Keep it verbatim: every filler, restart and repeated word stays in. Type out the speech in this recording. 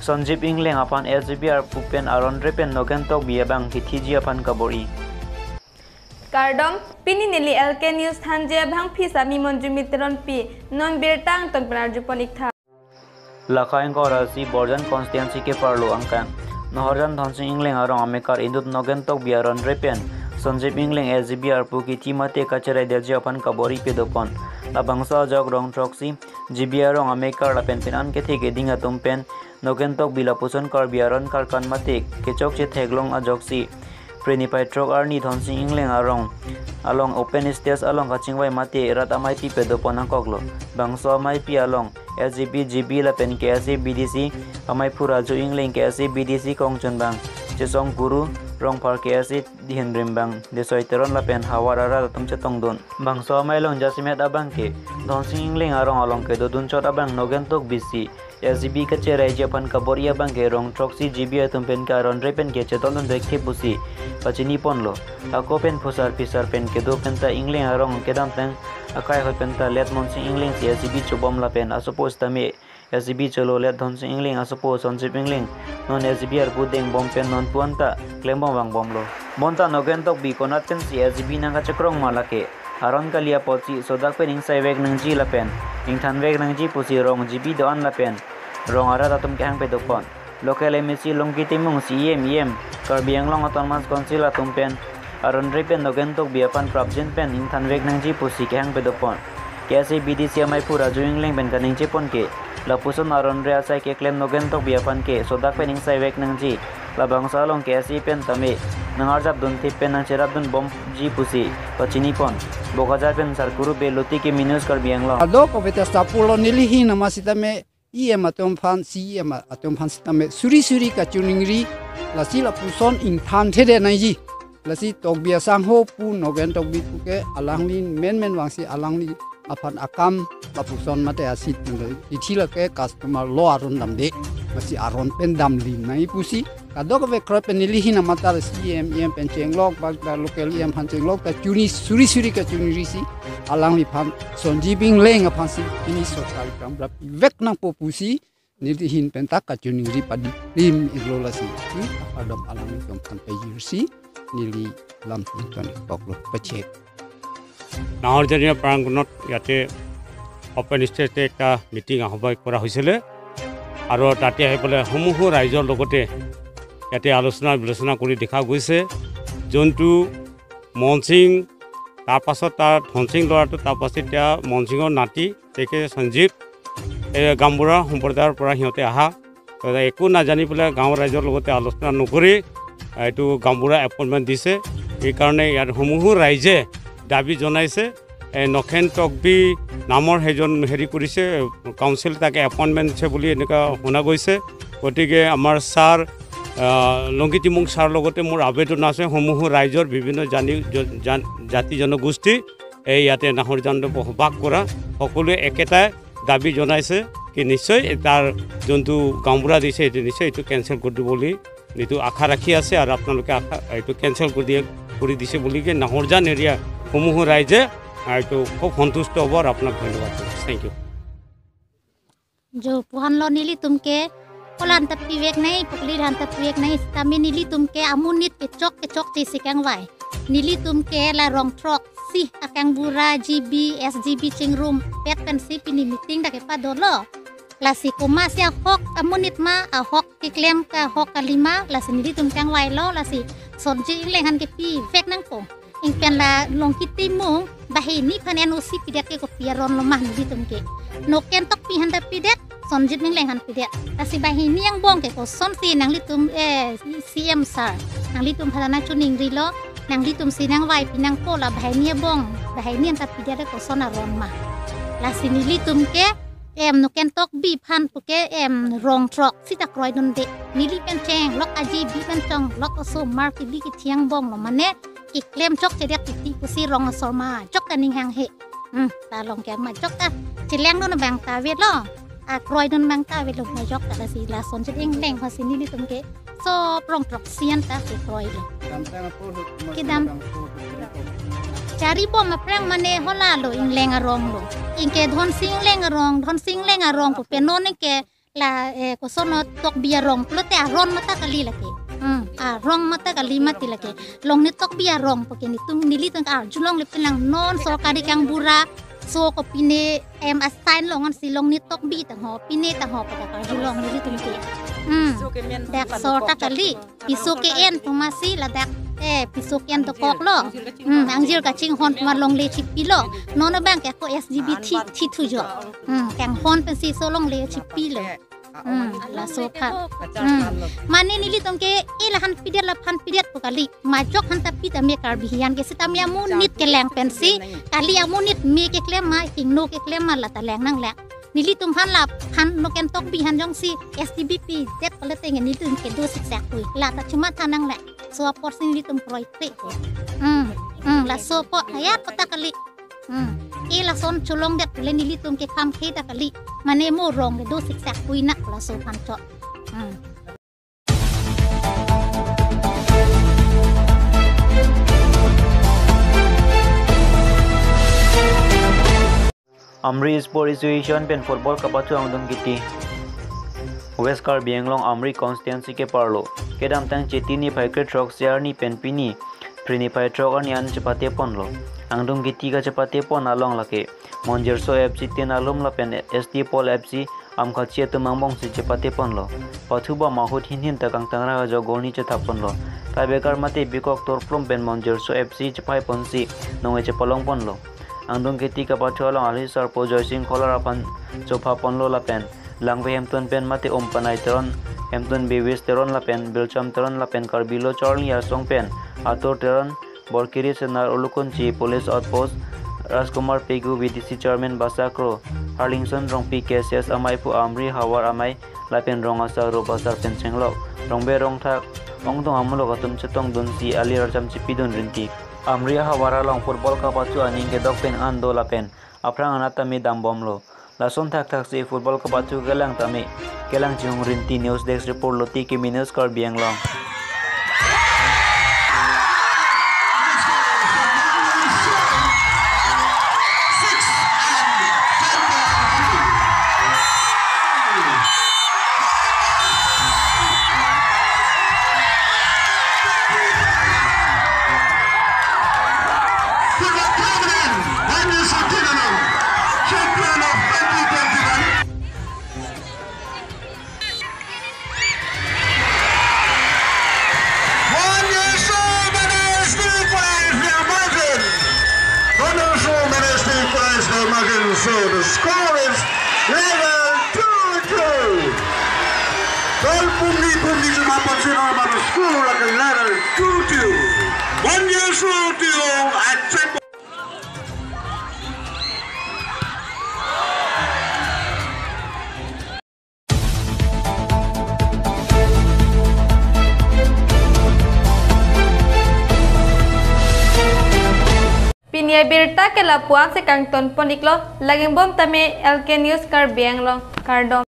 Sanjib Engleng aphan S G B arpu pen aron re pen Nogen Tokbi abang kithiji aphan kabor-i. Kardom, pini neli L K News thanje abang phi sami Monjumi Teronpi, non birta angton pen arjupon iktha. Lakha ingkoi ra isi Borjan constituency keparlo angkang Naharjan Dhonsing Engleng arong amekar inut Nogen Tokbi aron re pen Sanjib Engleng S G B arpu kithi mate kacherai detji aphan kabor-i padopon. Labangso ajok rong throksi G B arong amekar lapen penan kethe keding atum pen Nogen Tokbi lapuson Karbi aron karkan mate kechokche theklong ajoksi Phre niphai throk arni Dhonsing Engleng arong along open stage along kachingvai mate rat amei pi padopon angkoklo. Bangso amei pi along S G B, G B lapen K S A B D C amei phu Raju Engleng, K S A B D C kongchun bang Chesong Kuru, rongphar K S A Dihenrim bang Desoi Teron lapen havar arat atum chetongdun. Bangso amei along jasemet abang ke Dhonsing Engleng arong along kedodun chot abang Nogen Tokbi si S G B kacheraiji aphan kabor-i abang ke rong throksi G B atum pen ke aron re pen ke chetongdun thekthe pusi pachiniponlo. Ako pen phusar phisar pen kedo penta Engleng arong kedamtang akai ahut penta let Monsing Engleng si S G B chobom lapen asopo sitame S G B cholo let Dhonsing Engleng asopo Sanjib Engleng non S G B arpu dengbom pen nonpu anta klembom vangbomlo. Bonta Nogen Tokbi konat pen si S G B nangkachekrong ma lake. Aron kali apotsi sodak pen ingsai vek nangji lapen ingthan vek nangji pusi rong G B do-an lapen rong arat atum kehang padopon. Local M A C Longki Timung, C E M, E M, Karbi Anglong Autonomous Council atum pen aron re pen Nogen Tokbi aphan prapjin pen ingthan vek nangji pusi kehang padopon. K S A B D C amei phu Raju Engleng pen kaningje pon ke lapuson aron re asai keklem Nogen Tokbi aphan ke sodak pen ingsai vek nangji. Labangso along K S A pen tame nangarjapdun thip pen nangcherapdun bomji pusi pachinipon. Bokajan pen Sarkuru Beloti ke Minus Karbi Anglong. Kadokave ta sapulo neli ahin ama sitame E M atum aphan, C E M atum aphan sitame suri suri kachiningri, lasi lapuson ingthan thede nangji. Lasi Tokbi asangho pu Nogen Tokbi pu ke alangli menmen vangsi alangli aphan akam lapuson mate asit nangli. Ithi lake customer lo aron damde. Masi aron pen damlim nangji pusi. Kadokave kroi pen neli ahin ama ta C E M, E M pen chenglok bak ta local E M aphan chenglok ta chini suri suri kachiningri si alangliphan Sanjib Engleng aphan si pini sorkar kam prap vek nangpo pusi neli ahin pen ta kachiningri padi lim iglo lasi. Hmm, adom alanglitum aphan pajirsi neli lam tum ton koklo pachek. নাহৰজনীয়া প্ৰাংগণত ইয়াতে অপেন ষ্টেজতে এটা মিটিং আহ্বান কৰা হৈছিলে আৰু তাতে আহি পেলাই সমূহ ৰাইজৰ লগতে ইয়াতে আলোচনা বিলোচনা কৰি দেখা গৈছে। যোনটো মনসিং, তাৰপাছত তাৰ ধনসিং ল'ৰাটো, তাৰপাছত এতিয়া মনসিঙৰ নাতি তেখেত সঞ্জীৱ, এই গাঁওবুঢ়া সম্প্ৰদায়ৰ পৰা সিহঁতে আহা। তো একো নাজানি পেলাই গাঁৱৰ ৰাইজৰ লগতে আলোচনা নকৰি এইটো গাঁওবুঢ়া এপইণ্টমেণ্ট দিছে। এইকাৰণে ইয়াত সমূহ ৰাইজে দাবী জনাইছে, এই নখেন তকবি নামৰ সেইজন হেৰি কৰিছে, কাউন্সিল তাকে এপইণ্টমেণ্ট দিছে বুলি এনেকুৱা শুনা গৈছে। গতিকে আমাৰ ছাৰ, আহ, লংকি টিমুং ছাৰ লগতে মোৰ আবেদন আছে, সমূহ ৰাইজৰ বিভিন্ন জানি-, জ-, জান-, জাতি জনগোষ্ঠী এই ইয়াতে নাহৰ জানটো বসবাস কৰা সকলোৱে একেটাই দাবী জনাইছে কি নিশ্চয় তাৰ যোনটো গাঁওবুঢ়া দিছে এইটো নিশ্চয় এইটো কেঞ্চেল কৰি দিব বুলি এইটো আশা ৰাখি আছে আৰু আপোনালোকে আশা, এইটো কেঞ্চেল কৰি দিয়ে, কৰি দিছে বুলিকে নাহৰজান এৰিয়া সমূহ ৰাইজে এইটো খুব সন্তুষ্ট হ'ব আৰু আপোনাক ধন্যবাদ দিছোঁ। Thank you. Jo puhan lo nelitum ke, kolan ta pivek nai, pukli han ta pivek nai, sitame nelitum ke amonit kechok kechok chesi kangvai. Nelitum ke la rong throksi akang bura G B, S G B chingrum pet pensi pini meeting dak kepadolo. Lasi komatsi ahok amonit ma, ahok keklem ke ahok kali ma, lasi nelitum kangvailo, lasi Sonji Engleng aphan ke pivek nangpo. Ingpen la Longki Timung, banghini aphan N O C pidet ke kopi aron lo ma nelitum ke. Noken Tokbi aphan ta pidet, Sonji Engleng aphan pidet. Lasi banghini angbong ke kosonsi nanglitum, eh, C M sir, nanglitum aphan nangchiningrilo, nanglitumsi nangvai pinangpo la banghini angbong, banghini aphan ta pidet ke koson aron ma. Lasi nelitum ke, em, Noken Tokbi aphan puke, em, rong throksi ta kroidunde. Neli pen chenglok aji bi pen chenglok osomar kebi kethe angbong lo mane keklem chokchedet titi pusi rong asor majok ta ning hanghe. Hmm, ta long ke majok ta chelengdun abang ta avelo. Akroidun abang ta avelo majok ta lasi la Sonji Engleng aphansi nelitum ke so rong throksi an ta kekroilo. Kedam. Charibom aphrang mane hala lo Engleng arong lo. Ingke Dhonsing Engleng arong, Dhonsing Engleng arong pu penon ke La, eh, koson no Tokbi arong pulote aron mata kali lake. Hmm, arong mata kali mati lake. Longnit Tokbi arong pu ke netum nelitum ke arjulongle pen lang non sorkari kangbura so kopine em assign longan si Longnit Tokbi tangho, pine tangho pu ta karjulong nelitum ke. Hmm. Dak sorta kali. Piso ke-en pu masi ladak, eh, piso ke-en dokoklo. Hmm, angjir kachinghon pu ma longle chipilo. Non abang ke ako S G B thi, thithu jo. Hmm, kanghon pensi so longle chipilo. Hmm, laso aphan. Hmm. Mane nelitum ke, eh, la han pidet la han pidet pu kali. Majok han ta pi tame Karbi hian ke sitame amonit kelang pensi. Kali amonit me keklem ma, hingno keklem ma la ta lang nanglang. Nelitum aphan la aphan no ken Tokbi aphan jongsi S T B P det pale tenge nelitum ke do siksak pui. La ta chuma tha nangle. So apotsi nelitum kroi te. Hmm, hmm, laso apot haya kota kali. Hmm. E lason cholongdet pule nelitum ke kham khe ta kali. Mane mo rong ke do siksak pui na laso aphan chot. Hmm. Amri Sport Association pen football kapathu angdung kiti. West Karbi Anglong Amri constituency keparlo kedamtang Chiti niphai krethrok si arni pen pini phre niphai throk arni an chepate ponlo. Angdung kiti kachepate pon along lake Monjirso F C Tin Alum lapen S T Paul F C Amkhachi atum angbongsi chepate ponlo. Pathu bom ahut hin hin ta kangtangra kajok goal ni chethap ponlo. Tiebreaker mate bikok torplum pen Monjirso F C chepai ponsi nonge chepalong ponlo. Angdung kiti kapathu along alhi sarpo Joysing Kholar aphan chopha ponlo lapen Langve Hemton pen mate Om Panai Teron, Hemton Bewis Teron lapen Bilcham Teron lapen Karbilo Charli asong pen Atur Teron, Borkiri Senar Ulukunchi Police Outpost, Rajkumar Pegu V D C Chairman Basa Kro, Harlingson Rongpi K C S amei phu Amri Havar amei lapen rong asar ro basar pen chenglok, rongbe rongthak, ongdung amulok atum chetongdunsi ali racham chipidun rinti. Amri Havar along football kapathu aning kedok pen an do lapen aphrang anat tame dambomlo. Lason thakthak si football kapathu kelang tame kelang chihung rinti. News Desk Report, Loti Kimi News, Karbi Anglong. Champion of twenty twenty-one. Monjirso minus three points their margin. Monjirso minus three points their margin. So the score is level two two. Dol pumni pumni cuma pensiun normal score like level two two. Monjirso two at Pini abirta ke lapu-an si kangton pon iklo, lagingbom tame L K News Karbi Anglong, kardom.